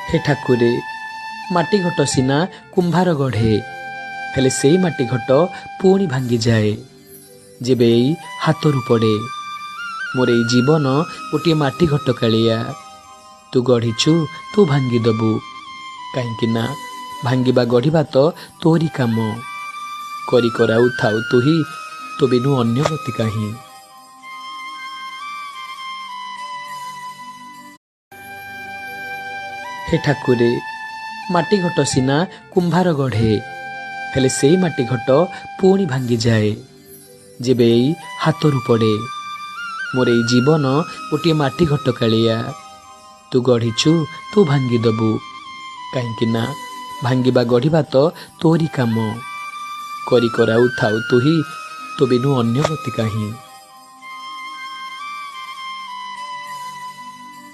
ହେ ଠାକୁରେ, ମାଟି ଘଟ ସିନା କୁମ୍ଭାର ଗଢ଼େ, ହେଲେ ସେଇ ମାଟି ଘଟ ପୁଣି ଭାଙ୍ଗିଯାଏ ଯେବେ ଏଇ ହାତରୁ ପଡ଼େ। ମୋର ଏଇ ଜୀବନ ଗୋଟିଏ ମାଟି ଘଟ କାଳିଆ, ତୁ ଗଢ଼ିଛୁ ତୁ ଭାଙ୍ଗିଦବୁ, କାହିଁକି ନା ଭାଙ୍ଗିବା ଗଢ଼ିବା ତ ତୋରି କାମ। କରି କରାଉଥାଉ ତୁହି, ତୋ ବିନୁ ଅନ୍ୟ ଗତି କାହିଁ। ହେ ଠାକୁରେ, ମାଟି ଘଟ ସିନା କୁମ୍ଭାର ଗଢ଼େ, ହେଲେ ସେଇ ମାଟି ଘଟ ପୁଣି ଭାଙ୍ଗିଯାଏ ଯେବେ ଏଇ ହାତରୁ ପଡ଼େ। ମୋର ଏଇ ଜୀବନ ଗୋଟିଏ ମାଟି ଘଟ କାଳିଆ, ତୁ ଗଢ଼ିଛୁ ତୁ ଭାଙ୍ଗିଦବୁ, କାହିଁକି ନା ଭାଙ୍ଗିବା ଗଢ଼ିବା ତ ତୋରି କାମ। କରି କରାଉଥାଉ ତୁହି, ତୋ ବିନୁ ଅନ୍ୟ ଗତି କାହିଁ।